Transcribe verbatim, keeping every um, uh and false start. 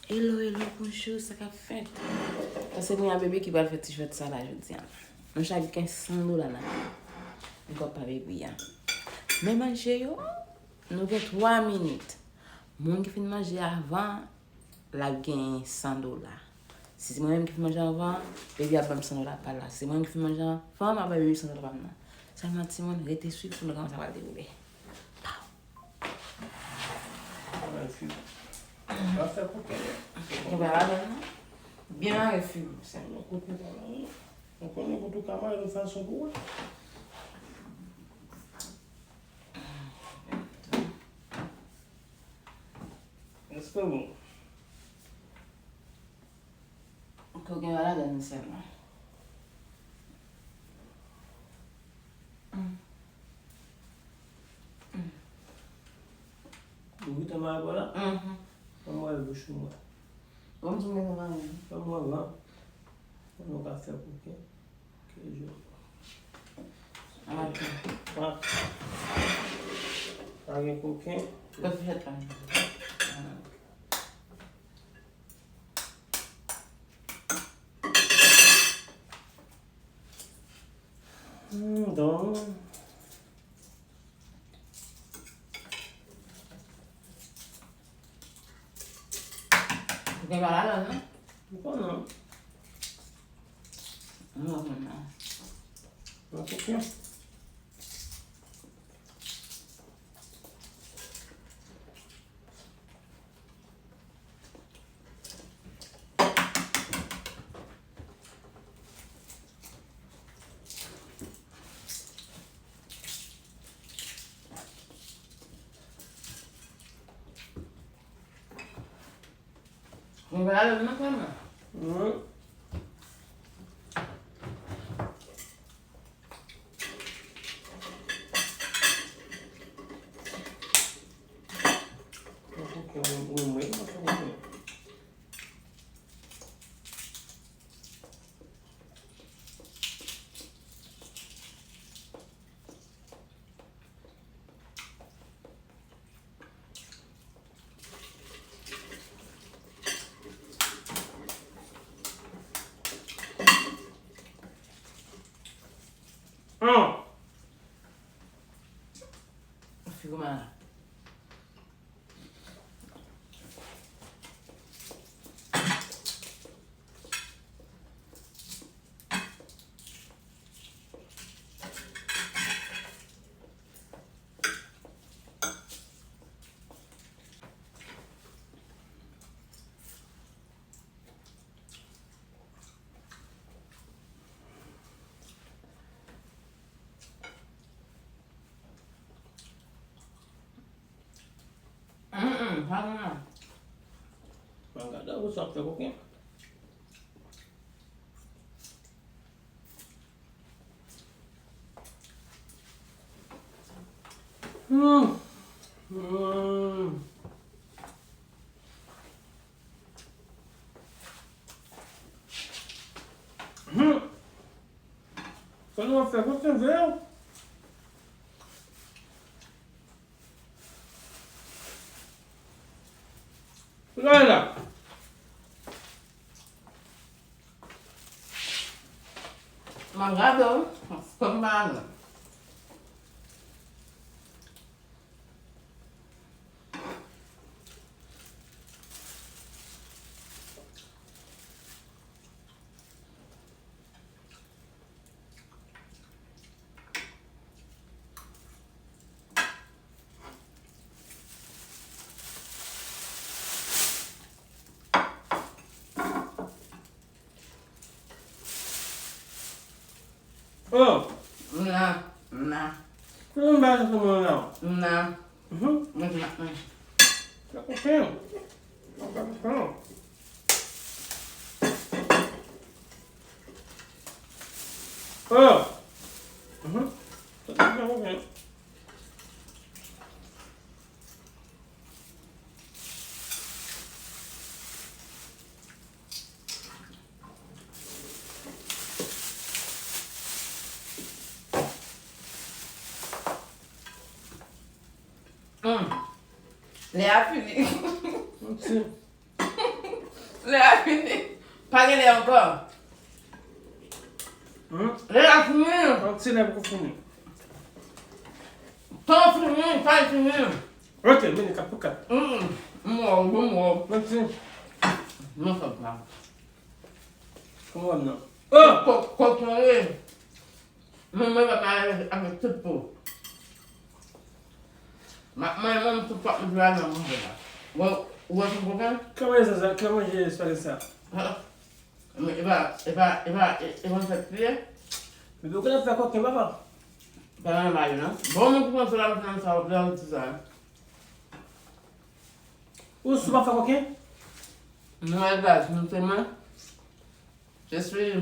Hello, hello, bonjou, sa k ap fèt? Paske mwen a bebe ki pral fè ti fèt sa la jodi a. Nou chak gen san dola nan men nou. Nou kòb pa bebe a. Men manje yo, nou gen twa minit. Moun ki fin manje avan, l ap genyen san dola. Si se mwen menm ki fin manje avan, bebe a ap ban m san dola pa l la. Si se mwen menm ki fin manje avan, m ap bay bebe san dola pa m nan. Sèlman timoun, rete swiv pou nou gade sa pral dewoule. Pow! Ann fè koken. Koken pa ladan non. Byen mare fi w, sèlman. Koken pa ladan non. Ou konnen kote w ka mare l yon fason pou wè. Èske bon? Koken pa ladan sèlman. Ou gentan mare bò la? Mhm. Ban m wè bouch ou mwen. Ban m di m gentan mare. Ban m wè la. Ban nou ka fè koken. Ok, je. Ok. Pa gen koken. Kote fèt la? Hmm, donk. Ou gen pa ladan non? M konnen. M konnen. Mwen koken. Mwen pa ale nan kay mwen. Wi. Mwen koken, mwen, mwen, mwen, mwen koken. Hum. Figo malad. Mm, mm, pa gen la. Mwen gade ou sa ap fè koken. Hmm. Hmm. Hmm. Sa nou ap fè kote vè yo? Gade la. Mwen gade w, kòm pa la. Oh! M la, m la. Ki moun ba sa sou mwen la? M la. Mhm. Mwen la. Sa koken. Sa koken. Oh! Mhm. Sa koken. Hum. Lè a fini. Ok. Lè a fini. Pa gen lè ankò. Hmm? Lè a fini. Yon ti lè pou fini. Tan fini, tan fini. Ok, vini kat pou kat. Mm, mm. M wè w, m wè w. Mèsi. Non, sa pa. Kòman w nan? Oh! Kò, kò, kò, Men mwen pa mare avèk tout po. M ap manje menm tout pòt mwen la nan manje la. Wè, ou wè son koken? Kè manje sa, kè manje espageti sa. Ha? Men e pa, e pa, e pa, e, e pa sa k li ye? Bebe, ou konn ap fè koken, papa? Pa nan mari, non? Bon, mwen ki pran sou la, mwen nan sa, ou pran ti sa. Ou sou pa fè koken? Non, e gaz, nou te mwen. Je suis